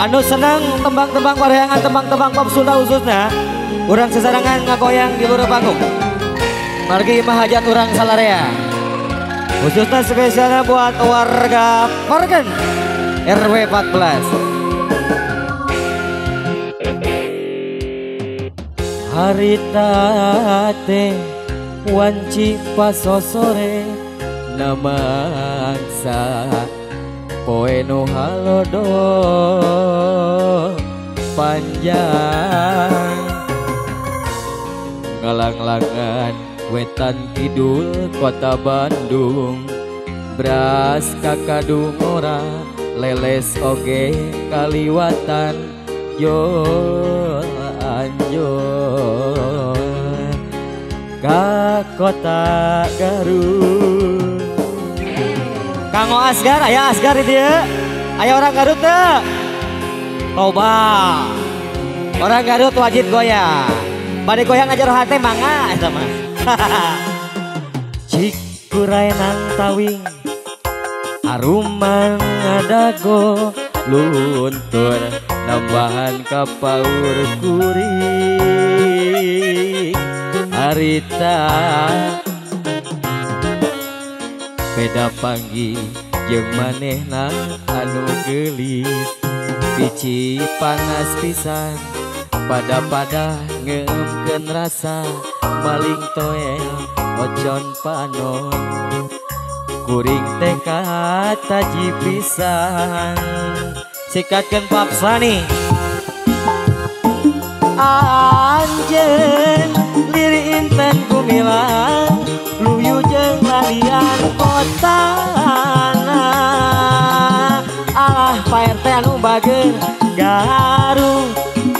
Anu senang tembang-tembang parahyangan, tembang-tembang pop Sunda khususnya, urang sesarangan ngagoyang di luar panggung. Margi imah hajat urang salarea. Khususnya spesialnya buat warga Parken RW 14. Harita teh wanci pasosore namangsa poe nu halodo panjang ngalanglangan wetan kidul kota Bandung beras kakadung ora leles oge kaliwatan yo anjor ka kota Garut. Kanggo Asgar, aya Asgar di dieu. Aya orang Garut teu? Loba. Orang Garut wajib goyang. Bade goyang ajar hate mangga eta mah. Cikuray nang tawing aruman ngadago luntur nambahan kapaur kuring harita beda panggi jeung manehna anu geulis pici panas pisan pada-pada ngeumkeun rasa maling toel ocon panon kuring teh kataji pisan sikatkeun papsani anjeun liri inten gumilang luyu jeung lalian kotana alah Pak RT anu bager Garut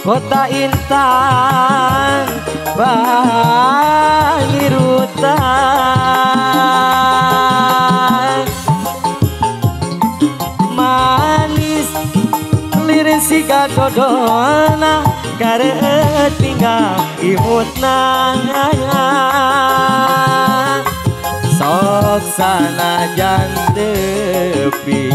kota intan bangirutan manis liris siga dodona kareut tinggal imutna sok sanajan tepi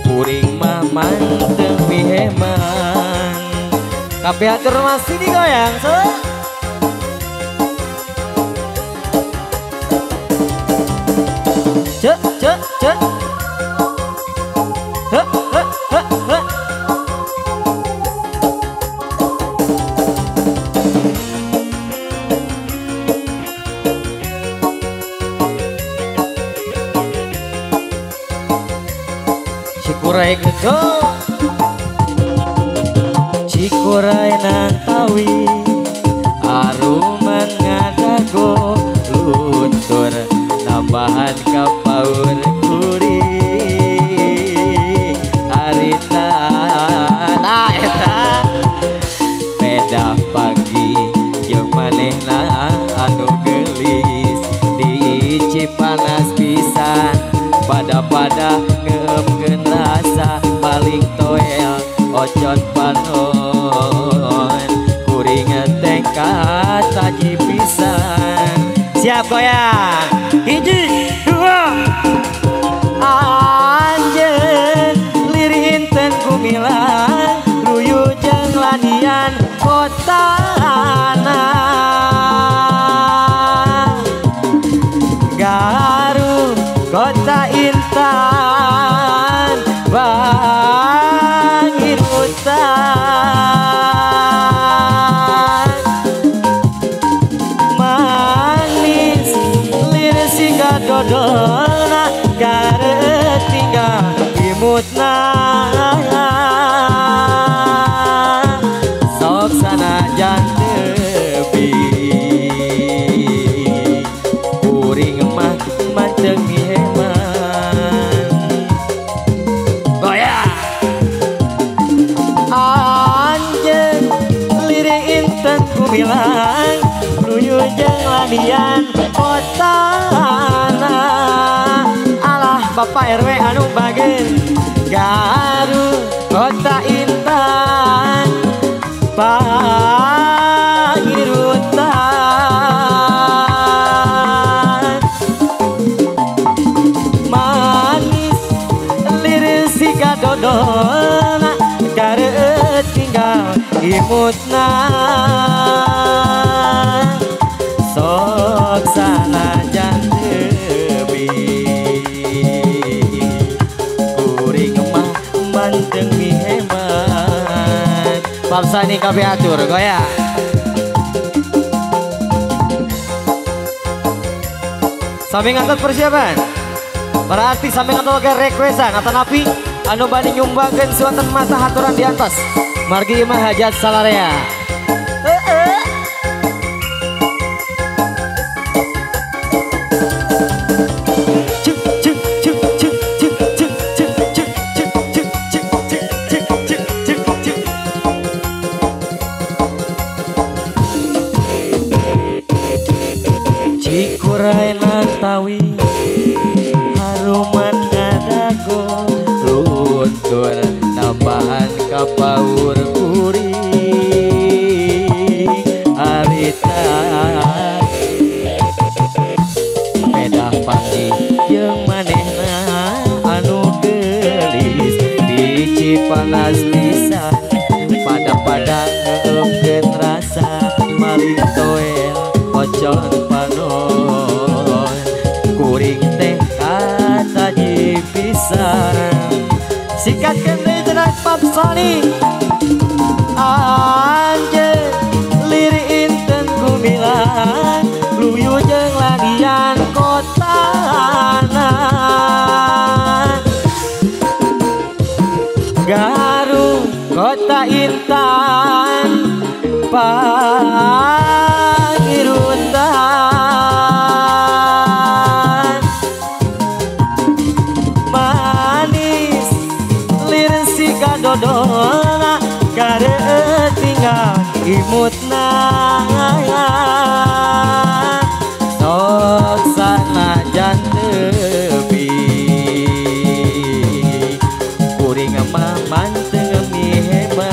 kuring mah manteng piheman kabeh atur masih digoyang so. Cek cek cek he he he he. Cikuray gedo Cikuray nang tawi aruman ngadago luntur nambahan kapaur kuring harita nah eta beda pagi jeung manehna anu geulis diici panas pisan pada-pada ngeumkeun rasa paling toel ocon panon kuring teh kataji pisan. Siap goyang hiji dua anjeun liri inten gumilang luyu jeung lanian kotana Garut kota intan bangirutan manis liris siga dodona kareut tinggal imutna sok sanajan tepi kuring mah manteng miheman goyang anjeun liri inten gumilang luyu jeung lanian kotana alah Bapak RW anu bager Garut kota intan pangirutan manis liris siga dodol tinggal imutna sok sanajan tebi kuring mah manteng mihemat. Papsani kabeh atur goyang. Sambil ngantot persiapan para artis sambil ngantot ke requestan atau napi anu bani nyumbangkeun suanten mata haturan di atas margi imah hajat salarea. Cuk cuk cuk cuk cuk cuk cuk cuk cuk cuk cuk cuk cuk cuk cuk cuk. Cikuray tawi haruman ngadago luntur nambahan kapaur kuring harita pedah panggih jeung manehna anu geulis di Cipanas pisan pada-pada ngeukeun rasa maling toel ocon panon kuring teh kataji pisan. Sikatkeun deui cenah Papsani anjeun liri inten gumilang luyu jeung ladian kotana Garut kota intan pangirutan manis lir si kadodona kareueut tinggal imutna sok sanajan tepi kuring mah manteng mihebat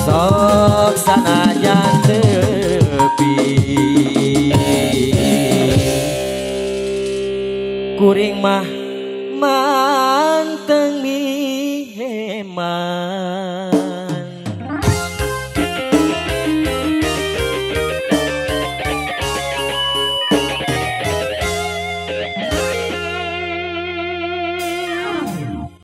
sok sanajan tepi kuring mah